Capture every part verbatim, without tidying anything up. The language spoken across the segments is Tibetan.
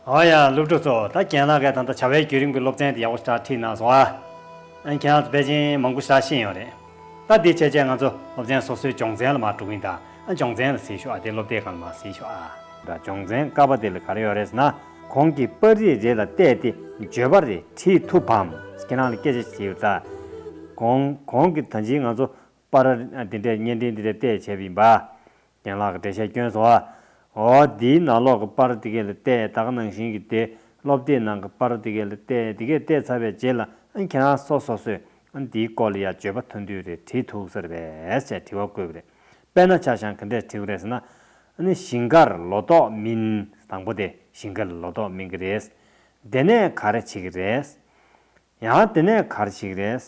ཨོ་ཡ། སློབ་ཕྲུག་ཚོ། ད་རྒན་ལགས་ཀྱིས་ད་ལྟ་བྱ་བའི་བརྒྱུད་རིམ་གྱི་སློབ་ཚན་དེ་ཡག་པོ་ཞེ་དྲག་ཁྲིད་གནང་སོང་ཨ། ཨ་ཁྱེད་རང་ཚོ་ཕལ་ཆེར་མང་པོ་ཞེ་དྲག་ཤེས་ཡོད་རེད། ད་འདི་བྱས་རྗེས་ང་ཚོ་སློབ་ཚན་སོ་སོའི་སྦྱོང་ཚན་ལ་མར་འགྲོ་གི་ཡིན་ད། ཨ་སྦྱོང་ཚན་ལ་གཟིགས་ཤོག་ཨ། དེ་སློབ་དེབ་སྒང་ལ་མར་གཟིགས་ཤོག་ཨ། ད་སྦྱོང་ཚན་ཀ་པ་དེ་ལ་ག་རེ་ཡོད་རེད་ཟེར་ན། གོང་གི་པར་རིས་རེ་ལ་བལྟས་ཏེ་བརྗོད་པ་རེ་བྲིས་ཐུབ་བམ། ཁྱེད་རང་ལ་སྐད་ཆ་ཞིག་ཡོད་ད། གོང་གོང་གི་ད་ཅི་ང་ཚོ་པར་འདི་འདྲས་བརྙན་འཕྲིན་འདི་འདྲས་བལྟས་བྱས་པ་ཡིན་པ། རྒན་ལགས་ཀྱིས་འགྲེལ་བཤད་བསྐྱོན་སོང་ཨ། འོ་འདིའི་ནང་ལོགས་ཀྱི་པར་འདི་གས་ལ་བལྟས། ད་ག་ནང་བཞིན་གྱི་དེ་སློབ་དེབ་ནང་གི་པར་འདི་གས་ལ་བལྟས། འདི་གས་བལྟས་ཚར་བའི་རྗེས་ལ་ཨ་ཁྱེད་རང་སོ་སོ་སོས་ཨ་འདིའི་སྐོར་ལ་ཡ་བརྗོད་པ་ཐུང་ཐུང་རེ་བྲིས་ཐུབ་ས་རེད་པས་ཟེར་དྲི་བ་བཀོད་པ་རེད། དཔེར་ན་ཆ་བཞག་ག་འདྲས་བྲིས་པ་རེད་ཟེར་ན། ཨ་ནི་ཞིང་ཁར་ལོ་ཏོག་སྨིན། དང་པོ་དེ་ཞིང་ཁ་ལ་ལོ་ཏོག་སྨིན་གྱི་རེད། དེ་ནས་ག་རེ་བྱེད་ཀྱི་རེད། ཡང་དེ་ནས་ག་རེ་བྱེད་ཀྱི་རེད།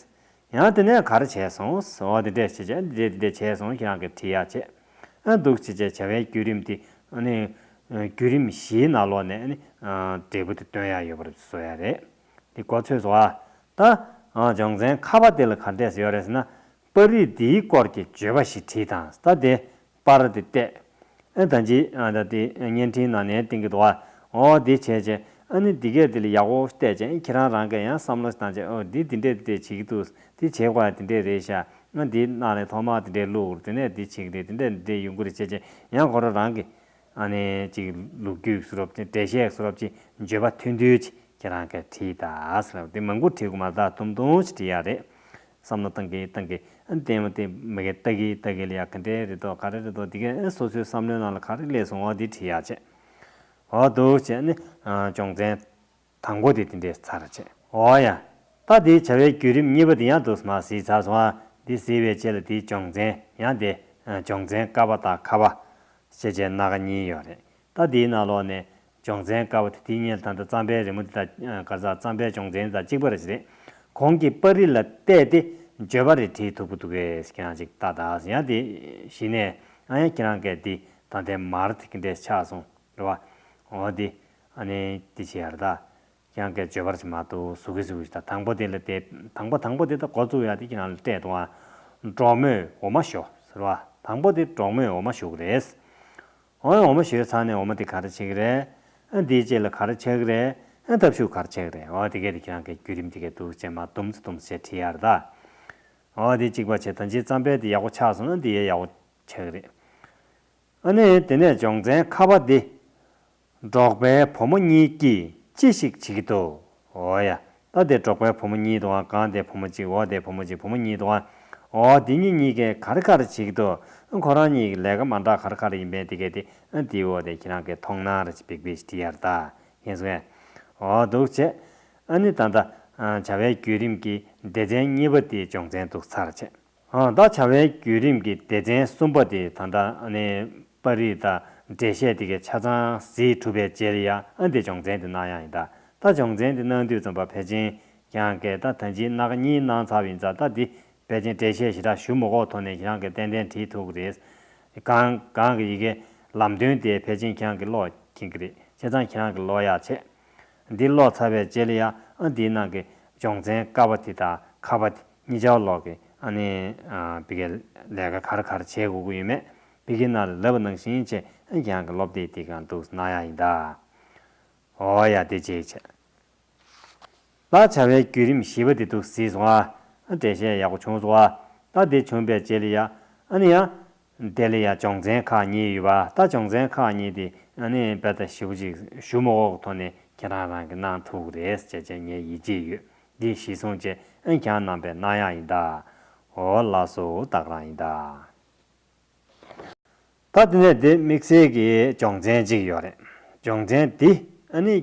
ཡང་དེ་ནས་ག་རེ་བྱས་སོང་། འོ་དེ་འདྲས་བྱས་བྱས་འདི་འདྲས་འདི་འདྲས་བྱས་སོང་ཁྱེད་རང་གིས་བྲིས་ཡག་བྱས། ཨ་འདུག་བྱས་བྱས་བྱ་བའི་བརྒྱུད་རིམ་དེ་ཨ་ནི་བརྒྱུད་རིམ་བཞིའི་ནང་ལོགས་ནས་ཨ་ནི་འབྲས་བུ་དེ་སྟོན་ཡག་ཡོད་པར་བཟོ་ཡག་རེད། འདི་གོ་ཆོད་སོང་ཨ། ད་སྦྱོང་ཚན་ཁ་པ་དེ་ལ་ག་འདྲས་ཡོད་རེད་ཟེར་ན། པར་རིས་འདིའི་སྐོར་གྱི་བརྗོད་པ་ཞིག་བྲིས་དང་། ད་དེ་པར་དེ་བལྟས། ཨ་ད་ཅི་ཨ་ད་དེ་བརྙན་འཕྲིན་ནང་ནས་བསྟན་གྱི་འདུག་ཨ། འོ་འདི་བྱས་བྱས་ཨ་ནི་འདི་གས་འདི་ལ་ཡག་པོ་བལྟས་བྱས་ཁྱེད་རང་རང་གིས་ཡང་བསམ་བློ་བཏང་བྱས། འོ་འདི་འདི་འདྲས་འདི་བྱེད་ཀྱི་འདུག་འདི་བྱེད་དགོས་ཡ་འདི་འདྲས་རེད་ཤག་ཨ་འདི་ནང་ནས་ཐོག་མར་འདི་འདྲས་བླུགས། དེ་ནས་འདི་བྱེད་ཀྱི་རེད། འདི་འདྲས་འདི་འདྲས་ཡོང་གི་རེད་བྱས་བྱས་ཡང་ཁོ་རང་རང་གིས་ཨ་ནི་ཅིག་ལོ་རྒྱུས་བཟོ་འདྲ་པོ་ཅིག་འགྲེལ་བཤད་བཟོ་འདྲ་པོ་ཅིག་བརྗོད་པ་ཐུང་ཐུང་ཅིག་ཁྱེད་རང་གིས་བྲིས་དང་ཟེར་ལབ། དེ་མང་པོ་བྲིས་དགོས་མ་རེད། ད་ཐུང་ཐུང་ཅིག་བྲིས་ཡག་རེད། བསམ་བློ་བཏང་གི་བཏང་གི་ཨ་ལྟད་མོ་དེ་མ་གི་ལྟ་གི་ལྟ་གི་ལ་ཡ་ག་འདྲས་རེད་དོ་ག་རེ་རེད་དོ། དེ་གས་ཨ་སོ་སོའི་བསམ་བློའི་ནང་ལ་ག་རེ་སླེབས་སོང་། འོ་དེ་བྲིས་ཡག་བྱས། འོ་འདུག་བྱས་ནི་ཨ་སྦྱོང་ཚན་དང་པོ་དེ་དེ་འདྲས་ཚར་བྱས། འོ་ཡ། ད་དེ་བྱ་བའི་བརྒྱུད་རིམ་གཉིས་པ་དེ་ཡང་འདུག་མར་གཟིགས་ཚར་སོང་ཨ། འདི་གཟིགས་པའི་རྗེས་ལ་དེའི་སྦྱོང་ཚན་ཡང་དེ་ཨ་སྦྱོང་ཚན་ཀ་པ་དང་ཁ་པ་ཞེས་བྱས་སྣ་ཁ་གཉིས་ཡོད་རེད། ད་དེའི་ནང་ལོགས་ནས་སྦྱོང་ཚན་ཀ་པ་དེ་དེ་གཉིས་ལ་ད་ལྟ་རྩམ་པའི་རི་མོ་དེ་དང་ག་རེ་ཟ། རྩམ་པའི་སྦྱོང་ཚན་དང་གཅིག་པ་རེད་ཟེར་རེད། གོང་གི་པར་རིས་ལ་བལྟས་ཏེ་བརྗོད་པ་རེ་བྲིས་ཐུབ་ཀྱི་འདུག་གས་ཁྱེད་རང་ཅིག་ལྟ་དང་། ཡང་དེ་གཞི་ནས་ཨ་ཡང་ཁྱེད་རང་གིས་དེ་ད་ལྟའི་མར་དེ་གི་འདྲས་ཆགས་སོང་རེད་བ། འོ་དེ་ཨ་ནི་དེ་བྱེད་ཡ་རེད་ད། ཁྱེད་རང་གིས་བརྗོད་པ་རེ་མ་གཏོགས་ཟུག་གི་ཟུག་གི་ད་དང་པོ་དེ་ལ་དེ་དང་པོ་དང་པོ་དེ་ད་འགོ་བཙུགས་ཡ་དེ་ཁྱེད་རང་ལ་སྤྲད་འདུག་ཨ། གྲོགས་མོས་འོ་མ་ཞོ་ཟེར་བ། དང་པོ་དེ་གྲོགས་མོས་འོ་མ་ཞོ་གི་རེད། འོ་འོ་མ་ཞོས་ཚར་ནས་འོ་མ་དེ་ག་རེ་བྱེད་ཀྱི་རེད། ཨ་འདིའི་རྗེས་ལ་ག་རེ་ཆགས་ཀྱི་རེད། ཨ་འཐབ་ཤུགས་ག་རེ་ཆགས་ཀྱི་རེད། འོ་དེ་གས་དེ་ཁྱེད་རང་གིས་བརྒྱུད་རིམ་དེ་གས་འདུག་བྱས་མར་དུམ་ཙམ་དུམ་ཙམ་བྱས་བྲིས་ཡ་རེད་ད། འོ་དེ་གཅིག་པ་བྱས། ད་ཅི་རྩམ་པའི་དེ་ཡག་པོ་ཆགས་སོང་ན་དེ་ཡས་ཡག་པོ་ཆགས་ཀྱི་རེད། ཨ་ནི་དེ་ནས་སྦྱོང་ཚན་ཁ་པ་འདི། འབྲོག་པའི་བུ་མོ་གཉིས་ཀྱིས་ཅི་ཞིག་བྱེད་ཀྱི་འདུག་འོ་ཡ། ད་དེ་འབྲོག་པའི་བུ་མོ་གཉིས་འདུག་ཨ། གང་དེ་བུ་མོ་གཅིག་འོ་དེ་བུ་མོ་གཅིག་བུ་མོ་གཉིས་འདུག་ཨ། འོ་དེ་གཉིས་གཉིས་ཀས་ག་རེ་ག་རེ་བྱེད་ཀྱི་འདུག་ཁོ་རང་གཉིས་ཀྱི་ལས་ཀ་མ་འདྲ་ག་རེ་ག་རེ་ཡིན་པས་དེ་གས་དེ་ཨ་དེའི་འོག་དེ་ཁྱེད་རང་གིས་མཐོང་སྣང་རེ་ཅིག་འབིགས་པས་ཅིག་བྲིས་ཡ་རེད་ད། ཡིན་སོང་ངས། འོ་འདུག་བྱས། ཨ་ནི་ད་ལྟ་ཨ་བྱ་བའི་བརྒྱུད་རིམ་གྱི་སྡེ་ཚན་གཉིས་པ་དེའི་སྦྱོང་ཚན་འདུག་ཚར་བྱས། ཨ་ད་བྱ་བའི་བརྒྱུད་རིམ་གྱི་སྡེ་ཚན་གསུམ་པ་དེ་ད་ལྟ་ཨ་ནི་པར་རིས་དང་འགྲེལ་བཤད་དེ་གའི་ཆ་ཚང་གཟིགས་གྲུབ་པའི་རྗེས་ལ་ཡ་ཨ་འདི་སྦྱོང་ཚན་དེ་གནང་ཡག་ཡིན་ད། ད་སྦྱོང་ཚན་དེ་གནང་དུས་ཙམ་པ་ཕལ་ཆེར་ཁྱེད་རང་གིས་ད་ད་ཅི་སྣ་ཁ་གཉིས་གནང་ཚར་བ་ཡིན་ཙང་། ད་འདི་ཕལ་ཆེར་འགྲེལ་བཤད་ཞེ་དྲག་ཞུ་མི་དགོས་ཐོག་ནས་ཁྱེད་རང་གིས་ཏན་ཏན་བྲིས་ཐུབ་ཀྱི་རེད། གང་གང་གི་ཡི་གེ་ལམ་སྟོན་དེ་ཕལ་ཆེར་ཁྱེད་རང་གིས་ཀློག་མཁྱེན་གྱི་རེད། བྱས་ཙང་ཁྱེད་རང་གིས་ཀློག་ཡག་བྱས། འདི་ཀློག་ཚར་བའི་རྗེས་ལ་ཡང་ཨ་འདིའི་ནང་གི་སྦྱོང་ཚན་ཀ་པ་དེ་དང་ཁ་པ་དེ་གཉིས་ཆར་ལོག་གི་ཨ་ནི་ཨ་བི་གའི་ལས་ཀ་ག་རེ་ག་རེ་བྱེད་དགོས་ཀྱི་ཡོད་མེད། བི་གའི་ནང་ལ་ལབ་པ་ནང་བཞིན་བྱས་ཨ་ཁྱེད་རང་གི་སློབ་དེབ་དེ་གང་འདུག་གནང་ཡག་ཡིན་ད། འོ་ཡ། དེ་གཅིག་བྱས། ད་བྱ་བའི་བརྒྱུད་རིམ་བཞི་པ་དེ་འདུག་གཟིགས་སོང་ཨ། འགྲེལ་བཤད་ཡག་པོ་བྱུང་སོང་ཨ། ད་དེ་བྱུང་བའི་རྗེས་ལ་ཡ་ཨ་ནི་ཡ། དེ་ལ་ཡ་སྦྱོང་ཚན་ཁག་གཉིས་ཡོད་པ། ད་སྦྱོང་ཚན་ཁག་གཉིས་དེ་ཨ་ནི་དཔེ་ད་ཞིབ་པོ་ཅིག་ཞུ་མ་དགོས་ཐོག་ནས་ཁྱེད་རང་རང་གིས་གནང་ཐུབ་ཀྱི་རེད་ཟེར་བྱས་ངས་ཡིད་ཆེས་ཡོད། འདི་གཞིར་བཟུང་བྱས་ཨ་ཁྱེད་རང་རྣམ་པས་གནང་ཡག་ཡིན་ད། འོ་ལགས་སོ། ད་ག་རང་ཡིན་ད། ད་དེ་ནས་དེ་དམིགས་བསལ་གྱི་སྦྱོང་ཚན་གཅིག་ཡོད་རེད། སྦྱོང་ཚན་འདི་ཨ་ནི་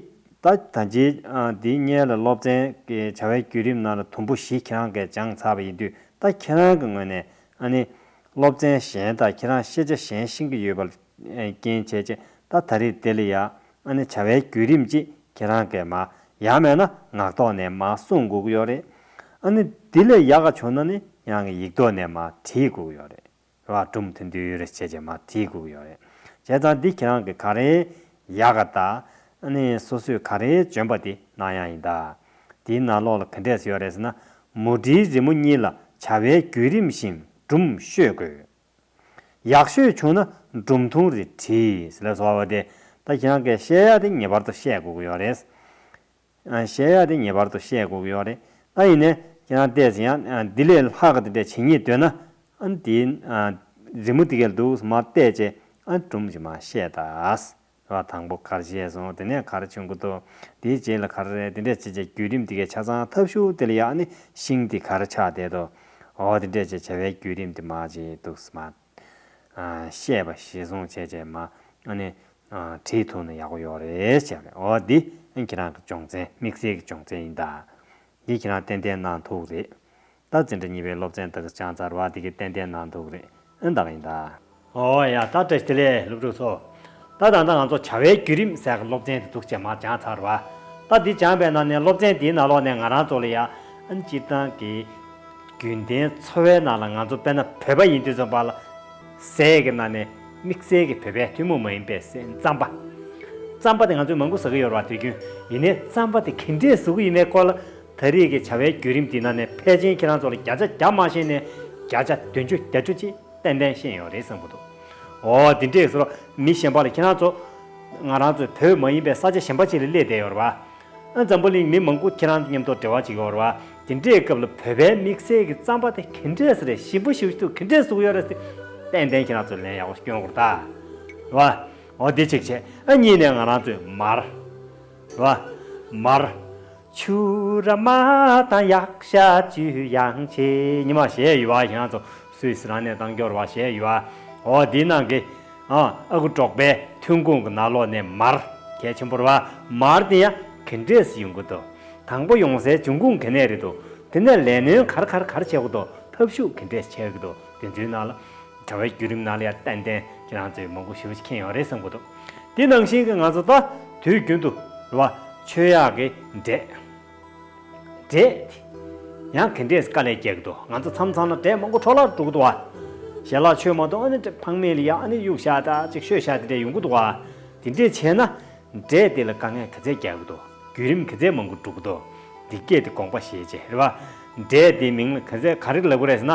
ད་ད་ཅི་ཨ་འདིའི་སྔོན་ལ་སློབ་ཚན་གྱི་བྱ་བའི་བརྒྱུད་རིམ་ནང་ལ་དུམ་བུ་བཞི་ཁྱེད་རང་གིས་སྦྱངས་ཚར་བ་ཡིན་དུས། ད་ཁྱེད་རང་གི་ངོས་ནས་ཨ་ནི་སློབ་ཚན་གཞན་དང་ཁྱེད་རང་ཤེས་བྱ་གཞན་ཤེས་ཀྱི་ཡོད་པ་རྐྱེན་བྱས་བྱས། ད་ད་རེས་དེ་ལ་ཡ་ཨ་ནི་བྱ་བའི་བརྒྱུད་རིམ་གཅིག་ཁྱེད་རང་གིས་མར་ཡང་མེད་ན་ངག་ཐོག་ནས་མར་གསུང་དགོས་ཀྱི་ཡོད་རེད། ཨ་ནི་འདི་ལས་ཡག་ག་བྱུང་ན་ནི་ཡང་ཡིག་ཐོག་ནས་མར་བྲིས་དགོས་ཀྱི་ཡོད་རེད། རེད་བ། སྒྲུང་དེ་འདུལ་རེ་བྱས་བྱས་མར་བྲིས་དགོས་ཀྱི་ཡོད་རེད། བྱས་ཙང་འདི་ཁྱེད་རང་གིས་ག་རེ་ཡག་ག་དང་ཨ་ནི་སོ་སོས་ག་རེ་འཇོན་པ་དེ་གནང་ཡག་ཡིན་ད། དེའི་ནང་ལོགས་ལ་ག་འདྲས་ཡོད་རེད་ཟེར་ན། མུ་འབྲེལ་རི་མོ་གཉིས་ལ་བྱ་བའི་བརྒྱུད་རིམ་བཞིན་སྒྲུང་ཤོད་དགོས། ཡག་ཤོས་བྱུང་ན་སྒྲུང་ཐུང་རེ་བྲིས་ཟེར་ལབ་སོང་བ་དེ། ད་ཁྱེད་རང་གིས་བཤད་ཡ་དེ་ངེས་པར་དུ་བཤད་དགོས་ཀྱི་ཡོད་རེད། ཨ། བཤད་ཡ་དེ་ངེས་པར་དུ་བཤད་དགོས་ཀྱི་ཡོད་རེད། ད་ཡིན་ནའི་ཁྱེད་རང་བལྟས་ཟིན་ཡང་འདི་ལས་ལྷག་གི་དེ་འདྲས་བྱེད་སྙིང་འདོད་ན། ཨ། འདི་རི་མོ་དེ་གས་འདུག་མར་བལྟས་བྱས། ཨ། སྒྲུང་ཞིག་མར་བཤད་ད། རེད་བ། དང་པོ་ག་རེ་བཤད་སོང་། དེ་ནས་ག་རེ་བྱུང་གི་འདུག་དེའི་རྗེས་ལ་ག་རེ་རེད། དེ་འདྲས་བྱས་བྱས་བརྒྱུད་རིམ་དེ་གས་ཆ་ཚང་ཐབས་ཤུགས་དེ་ལ་ཡ། ཨ་ནི་ཤིང་དེ་ག་རེ་ཆགས་བསྡད་འདུག་འོ་དེ་འདྲས་བྱས་བྱ་བའི་བརྒྱུད་རིམ་དེ་མར་བྱས་འདུག་མར། ཨ། བཤད་པ་གཞིར་བཟུང་བྱས་བྱས་མར། ཨ་ནི། ཨ། བྲིས་ཐུབ་ན་ཡག་པོ་ཡོད་རེད་བྱས་པ་རེད། འོ་འདི་ཁྱེད་རང་གི་སྦྱོང་ཚན། དམིགས་བསལ་གྱི་སྦྱོང་ཚན་ཡིན་ད། འདི་ཁྱེད་རང་ཏན་ཏན་གནང་ཐུབ་རེད། ད་འཛིན་གྲྭ་གཉིས་པའི་སློབ་ཚན་དེ་ག་སྦྱངས་ཚར་བ་དེ་གས་ཏན་ཏན་གནང་ཐུབ་རེད། ཨ། ད་ག་ཡིན་ད། ཨོ་ཡ། ད་བཀྲ་ཤིས་བདེ་ལེགས་སློབ་ཕྲུག་ཚོ། ད་ད་ལྟ་ང་ཚོ་བྱ་བའི་བརྒྱུད་རིམ་ཟེར་གྱི་སློབ་ཚན་དེ་འདུག་བྱས་མར་སྦྱངས་ཚར་བ། ད་འདི་སྦྱངས་པའི་ནང་ནས་སློབ་ཚན་འདིའི་ནང་ལོགས་ནས་ང་རང་ཚོ་ལ་ཡ། ཨ། སྤྱིར་བཏང་གི་རྒྱུན་ལྡན་འཚོ་བའི་ནང་ལ་ང་ཚོ་དཔེར་ན་བོད་པ་ཡིན་དུས་ཙམ་པ་ལ། ཟས་ཀྱི་ནང་ནས་དམིགས་བསལ་གྱི་བོད་པའི་ཐུན་མོང་མ་ཡིན་པའི་ཟས་རྩམ་པ། རྩམ་པ་དེ་ང་ཚོས་མང་པོ་ཟ་གི་ཡོད་རེད་བ། དུས་རྒྱུན། ཡིན་ནའི་རྩམ་པ་དེ་ག་འདྲས་བཟོ་གི་ཡིན་མིན་སྐོར་ལ། ད་རེས་ཀྱི་བྱ་བའི་བརྒྱུད་རིམ་འདི་ནང་ནས་ཕལ་ཆེར་ཁྱེད་རང་ཚོ་ལ་བརྒྱ་ཆ་བརྒྱ་མ་ཤེས་ནའི་བརྒྱ་ཆ་བདུན་ཅུ་བརྒྱད་ཅུ་ཅིག་ཏན་ཏན་ཤེས་ཡོད་རེད་བསམ་གྱི་འདུག་འོ་དེ་འདྲས་བཟོ་རོགས། མི་གཞན་པ་ལ་ཁྱེད་རང་ཚོ། ང་རང་ཚོ་བོད་མ་ཡིན་པའི་ས་ཆ་གཞན་པ་ཅིག་ལ་སླེབས་བསྡད་ཡོད་རེད་བ། ཨ། འཛམ་བུ་གླིང་མི་མང་པོ་ཁྱེད་རང་མཉམ་དུ་འབྲེལ་བ་བྱེད་ཀྱི་ཡོད་རེད་བ། དེ་འདྲའི་སྐབས་ལ་བོད་པའི་དམིགས་བསལ་གྱི་རྩམ་པ་དེ་ག་འདྲས་རེད། ཞིམ་པོ་ཞེ་པོ་ཅིག་འདུག་ག་འདྲས་བཟོ་གི་ཡོད་རེད་ཟེར། ཏན་ཏན་ཁྱེད་རང་ཚོས་ལན་ཡག་པོ་སྐྱོན་དགོས་རེད་ད། རེད་བ། འོ་དེ་གཅིག་བྱས། ཨ། གཉིས་ནས་ང་རང་ཚོས་མར། རེད་བ། མར། ཆུ་ར་མ་དང་ཡག་ཤ་བཅུད་ཡང་ཆེ། ཉི་མ་ཞེས་ཡོད་བ། ཁྱེད་རང་ཚོ་སུད་སི་རང་ནས་བཏང་རྒྱུ་རེད་བ། ཞེས་ཡོད་བ། འོ་དེའི་ནང་གི། ཨ། ཨ་ཁུ་འབྲོག་པའི་ཐོན་ཁུངས་ཀྱི་ནང་ལོགས་ནས་མར་གལ་ཆེན་པོ་རེད་བ། མར་དེ་ཡང་ག་འདྲས་སེ་ཡོང་གི་འདུག་དང་པོ་ཡོང་སའི་འབྱུང་ཁུངས་ག་ནས་རེད་འདུག་དེ་ནས་ལས་སྣོན་ག་རེ་ག་རེ་ག་རེ་བྱེད་དགོས་འདུག་ཐབས་ཤུགས་ག་འདྲས་བྱེད་ཀྱི་འདུག་དེ་ཚོའི་ནང་ལ། བྱ་བའི་བརྒྱུད་རིམ་ནང་ལ་ཡང་ཏན་ཏན་ཁྱེད་རང་ཚོས་མང་པོ་ཞེ་པོ་ཅིག་མཁྱེན་ཡོད་རེད་བསམ་གྱི་འདུག་དེ་ནང་བཞིན་གྱི་ང་ཚོ་ད་དུས་རྒྱུན་དུ་རེད་བ། མཆོད་ཡག་གི་འབྲས། འབྲས་དེ་ཡང་ག་འདྲས་དཀའ་ལས་རྒྱག་གི་འདུག་ང་ཚོ་མཚམས་མཚམས་ལ་འབྲས་མང་པོ་འཕྲོ་བརླག་འགྲོ་གི་འདུག་བ། ཞལ་ལག་མཆོད་མ་ཐུབ། ཨ་ནི་འབྲས་ཕངས་མེད་ལ་ཡ། ཨ་ནི་གཡུག་བཞག་ད་ཅིག་བཤོས་བཞག་དེ་འདྲས་ཡོང་གི་འདུག་བ། དེ་འདྲས་བྱས་ན། འབྲས་དེ་ལ་དཀའ་ངལ་ག་ཚད་རྒྱག་གི་འདུག་བརྒྱུད་རིམ་ག་ཚད་མང་པོ་འགྲོ་གི་འདུག་འདི་སྐད་དེ་དགོངས་པ་བཞེས་བྱས་རེད་བ། འབྲས་དེའི་མིང་ལ་ག་ཚད་ག་རེ་ལབ་དགོས་རེད་ཟེར་ན།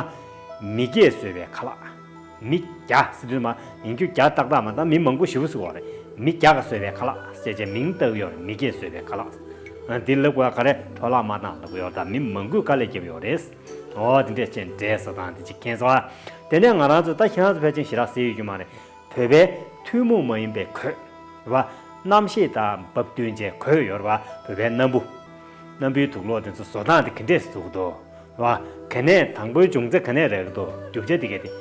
མི་བརྒྱས་གསོས་པའི་ཁ་ལག་མི་བརྒྱ་ཟེར་དུས་མ་ཡིན་རྒྱུ་བརྒྱ་ཏག་ཏག་མ་ད་མི་མང་པོ་ཞེ་པོ་ཟེར་བ་རེད། མི་བརྒྱ་ག་གསོས་པའི་ཁ་ལག་ཟེར་བྱས་མིང་བཏགས་ཡོད་རེད། མི་བརྒྱས་གསོས་པའི་ཁ་ལག་འདི་ལབ་དགོས་ག་རེ། འཕྲོ་བརླག་མ་བཏང་ལབ་དགོས་ཡོད་རེད། ད་མི་མང་པོས་དཀའ་ལས་བརྒྱབ་ཡོད་རེད། འོ་དེ་འདྲས་བྱས་འབྲས་ཟ་སྟངས་དེ་ཅིག་མཁྱེན་སོང་ཨ། དེ་ནས་ང་རང་ཚོ་ད་ཁྱེད་རང་ཚོ་ཕལ་ཆེར་ཞེ་དྲག་གཟིགས་ཡོད་རྒྱུ་མ་རེད། བོད་པའི་ཐུན་མོང་མ་ཡིན་པའི་གོས། རེད་བ། རྣམ་ཤེས་དང་འབབ་སྟོན་བྱས་གོས་ཡོད་རེད་བ། བོད་པའི་སྣམ་བུ། སྣམ་བུའི་དུག་སློག་དེ་ཚོ་བཟོ་སྟངས་དེ་ག་འདྲས་བཟོ་གི་འདུག་རེད་བ། ག་ནས་དང་པོའི་འབྱུང་རྩ་ག་ནས་རག་གི་འདུག་རྒྱུ་ཆ་དེ་ག་དེ།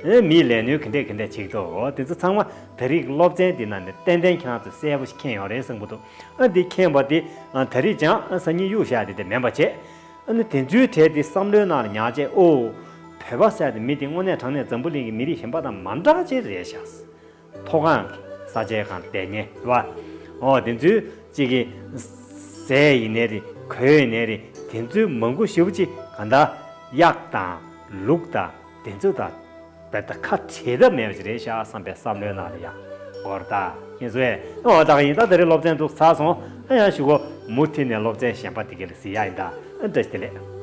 ཨེ། མིས་ལས་སྣོན་ག་འདྲས་ག་འདྲས་བྱེད་ཀྱི་འདུག་འོ་དེ་ཚོ་ཚང་མ་ད་རེས་ཀྱི་སློབ་ཚན་འདི་ནང་ནས་ཏན་ཏན་ཁྱེད་རང་ཚོས་གསལ་པོ་ཞིག་མཁྱེན་ཡོད་རེད་བསམ་གྱི་འདུག་ཨ། འདི་མཁྱེན་པ་དེ། ཨ། ད་རེས་སྦྱངས། ཨ། སང་ཉིན་གཡུག་བཞག་དེ་དེ་མིན་པ་བྱས། ཨ་ནི་དེ་ཚོའི་གྲས་དེ་བསམ་བློའི་ནང་ལ་ཉར་བྱས། ཨོ། བོད་པ་ཟེར་དེ་མི་དེ་དངོས་གནས་དྲང་གནས་འཛམ་བུ་གླིང་གི་མི་རིགས་གཞན་པ་དང་མ་འདྲ་ཅིག་རེད་ཤག་མཐོ་སྒང་གི་ས་ཆའི་སྒང་བསྡད་མཁན་རེད་བ། ཨོ་དེ་ཚོའི་གཅིག་གི་ཟས་ཡིན་ནའི་རེད། གོས་ཡིན་ནའི་རེད། དེ་ཚོའི་མང་པོ་ཞེ་པོ་ཅིག་གང་ལྟར་གཡག་དང་ལུག་དང་དེ་ཚོ་དང་རྦད་དེ་ཁ་བྲལ་ཐབས་མེད་པ་ཞིག་རེད་ཤག་བསམ་པའི་བསམ་བློའི་ནང་ལ་ཡང་འགོར་ད་ཡིན་ཟེར། ཨོ་ད་ག་ཡིན། ད་དེ་རིང་སློབ་ཚན་འདུག་ཚར་སོང་། ཨ་ཡང་གཞུག་གུ་མུ་མཐུད་ནས་སློབ་ཚན་གཞན་པ་དེ་ག་ལ་གཟིགས་ཡག་ཡིན་ད། ཨ་བཀྲ་ཤིས་བདེ་ལེགས།